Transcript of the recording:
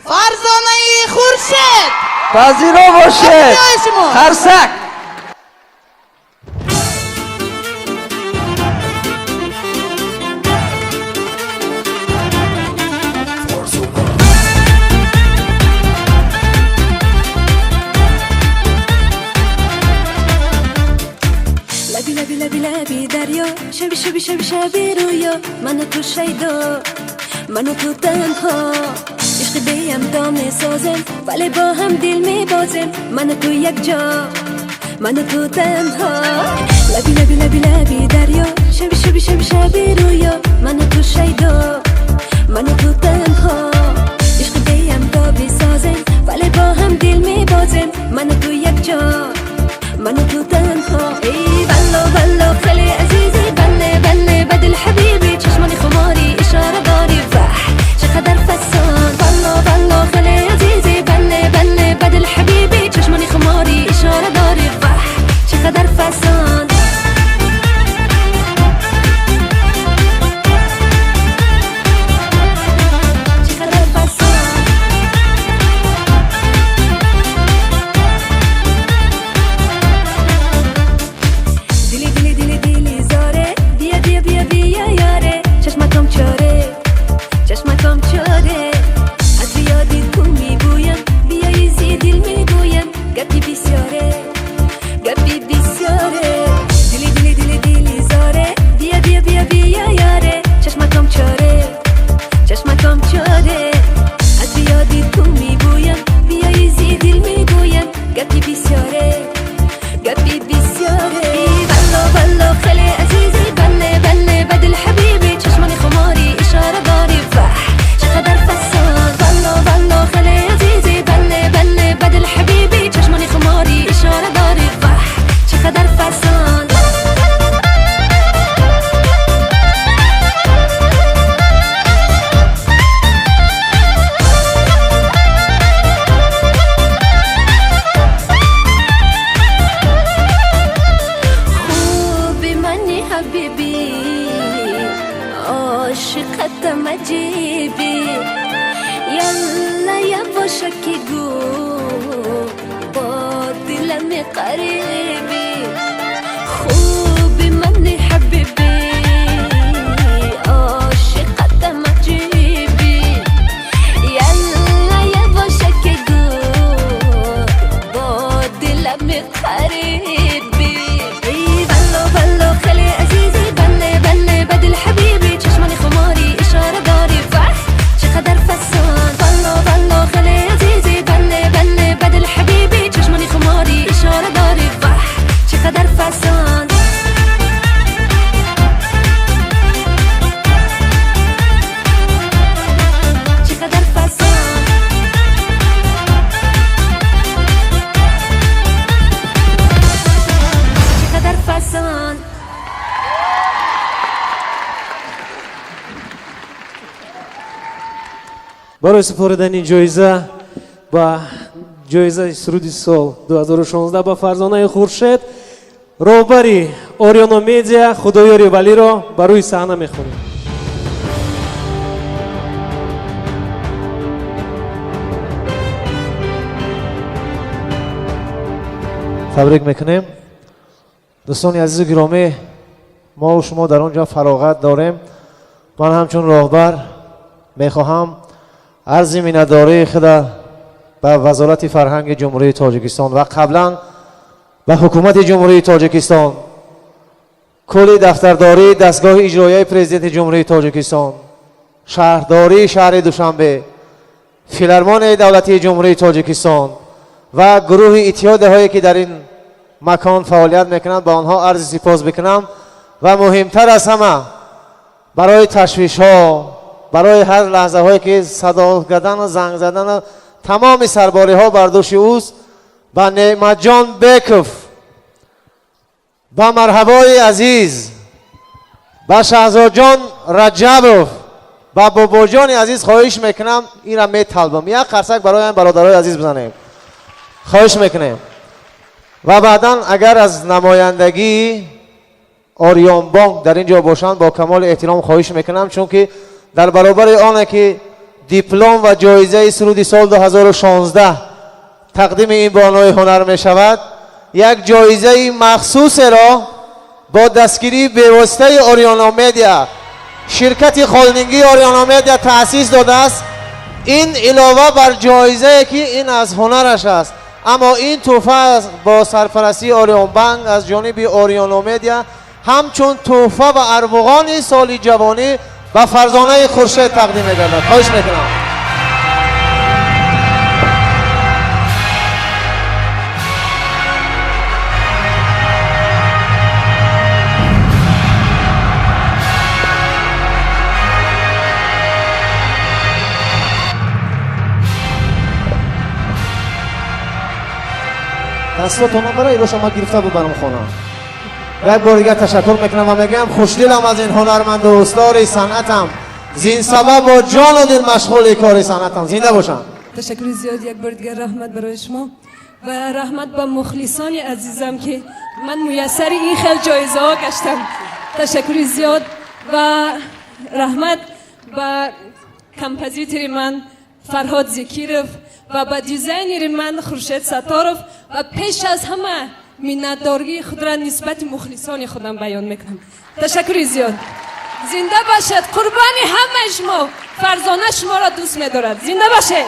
Фарзонаи Хуршед. Пазиро бошед. Қарсак. Лаби, лаби, лаби, лаби дарё, шаби, шаби, шаби, шаби рӯё, ману ту шайдо, ману ту танҳо. Ишқи беамто месозем, вале бо ҳам дил мебозем, ману ту якҷо, ману ту танҳо. Лаби, лаби, лаби, лаби дарё, шаби, шаби, шаби, шаби рӯё, ману ту шайдо, ману ту танҳо. Ишқи беамто бисозем, вале бо ҳам дил мебозем, ману ту якҷо, ману ту танҳо. Эй валло, валло, хеле азизи, бале, бале, ба дил ҳабиби, чашмони хумори ишора дори, ваҳ, чӣ қадар фасон. Валло, валло, хеле азизи, бале, бале, ба дил ҳабиби, чашмони хумори ишора дори, ваҳ, чӣ қадар фасон. Чӣ қадар фасон. Дили, дили, дили, дили зоре, бия, бия, бия, бия, ёре, чашмакам чоре, чашмакам чоре. Аз ёди ту мегӯям, биёи зи дил мегӯям, гапи бисёре, гапи бисёре. Дили, дили, дили, дили зоре, бия, бия, бия, бия, ёре, чашмакам чоре, чашмакам чоре. Аз ёди ту мегӯям, биёи зи дил мегӯям, гапи бисёре, гапи бисёре. Валло, валло, хеле азизи, бале, бале, ба дил ҳабиби, чашмони хумори ишора дори, ваҳ, чӣ қадар фасон. Валло, валло, хеле азизи, бале, бале, ба дил ҳабиби, чашмони хумори ишора дори, ваҳ, чӣ қадар фасон. Хуби мани ҳабиби, ошиқатам аҷиби, ялла явошаки гӯ, бо дилами қариби. Хуби мани ҳабиби, ошиқатам аҷиби, ялла явошаки гӯ, бо дилами қариби. Эй валло, валло, хеле азизи, бале, бале, ба дил ҳабиби, чашмони хумори ишора дори, ваҳ, чӣ қадар фасон. Валло, валло, хеле азизи, бале, бале, ба дил ҳабиби, чашмони хумори ишора дори, ваҳ, чӣ қадар фасон. Чӣ қадар фасон. Чӣ қадар фасон. Барои супоридани ҷоиза ба ҷоизаи суруди сол 2016 ба Фарзонаи Хуршед роҳбари Ориёно Медиа Худоёри Валиро ба рӯи саҳна мехонем. Табрик мекунем. Дӯстони азизу гиромӣ, мо шумо дар он ҷо фароғат дорем. Ман ҳамчун роҳбар мехоҳам арзи миннатдории худа ба Вазорати фарҳанги Ҷумҳурии Тоҷикистон ва қаблан ба Ҳукумати Ҷумҳурии Тоҷикистон, кулли дафтардории дастгоҳи иҷроияи Президенти Ҷумҳурии Тоҷикистон, шаҳрдории шаҳри Душанбе, Филармонияи давлатии Ҷумҳурии Тоҷикистон ва гурӯҳи иттиҳодияҳое ки дар ин макон фаъолият мекунанд, ба онҳо арзи сипос бикунам ва муҳимтар аз ҳама барои ташвишҳо, барои ҳар лаҳзаҳое ки садо задану занг задану тамоми сарбориҳо бар дӯши ӯст, ба Неъматҷон Беков, ба Марҳабои азиз, ба Шаҳзодҷон Раҷабов, ба Бобоҷони азиз хоҳиш мекунам, инра металбам, як қарсак барои ҳам бародарои азиз бизанем, хоҳиш мекунем. Ва баъдан агар аз намояндагии Ориёнбонк дар ин ҷо бошанд, бо камоли эҳтиром хоҳиш мекунам, чунки дар баробари оне ки диплом ва ҷоизаи суруди сол 2016 тақдими ин бонуи ҳунар мешавад, як ҷоизаи махсусеро бо дастгирии бевоситаи Ориёно Медиа, ширкати холдингии Ориёно Медиа таъсис додааст. Ин илова бар ҷоизае ки ин аз ҳунараш аст, аммо ин тӯҳфа бо сарпарастии Ориёнбанк аз ҷониби Ориёно Медиа ҳамчун тӯҳфа ва армуғони соли ҷавонӣ ба Фарзонаи Хуршед тақдим мегардад. Хоҳиш мекунам. Дастотона бара илоша ма гирифта бубарам хона. Як бор дигар ташаккур мекунам ва мегӯям, хушдилам аз ин ҳунарманду устори санъатам, зин сабаб бо ҷону дил машғули кори санъатам. Зинда бошам. Ташаккури зиёд, як бори дигар раҳмат барои шумо ва раҳмат ба мухлисони азизам, ки ман муяссари ин хел ҷоизаҳо гаштам. Ташаккури зиёд ва раҳмат ба композитори ман Фарҳод Зикиров ва ба дизайнери ман Хуршед Сатторов ва пеш аз ҳама миннатдории худро нисбати мухлисони худам баён мекунам. Ташаккури зиёд. Зинда бошед, қурбони ҳамаи шумо. Фарзона шуморо дӯст медорад. Зинда бошед.